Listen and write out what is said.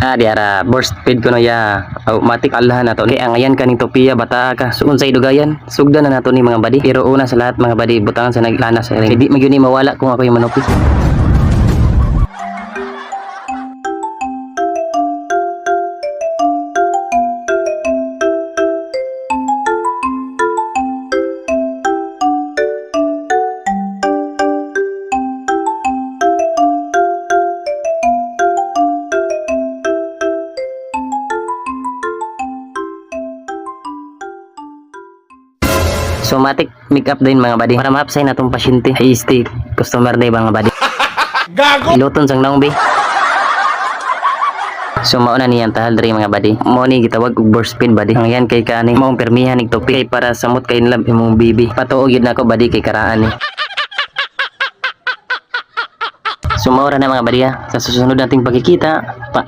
Ah, di ara burst feed ko no ya. Automatic alahan nato. Kay ang ayan kaning tupiya bata ka. So unsay dugayan? Sugdan na nato ni, mga badi. Pero una sa lahat, mga badi, butangan sa naglana sa ring. Di magyud ni mawala kung ako yung manupi. So matik make up din, mga badi. Para mahapsay na tong pasyente. Ay stay customer day, mga badi. Gago! Iluton sang naong be. So mao na niyang tahal diri, mga badi. Mao ni gitawag og burst pin, badi. Ang yan kay kani maong permihan nig tupi kay para samot kay nilab imong bibi. Patuo gyud nako, badi, kay karaan ni. So mao ra na, mga badi ha. Sa susunod nating pagkikita. Pa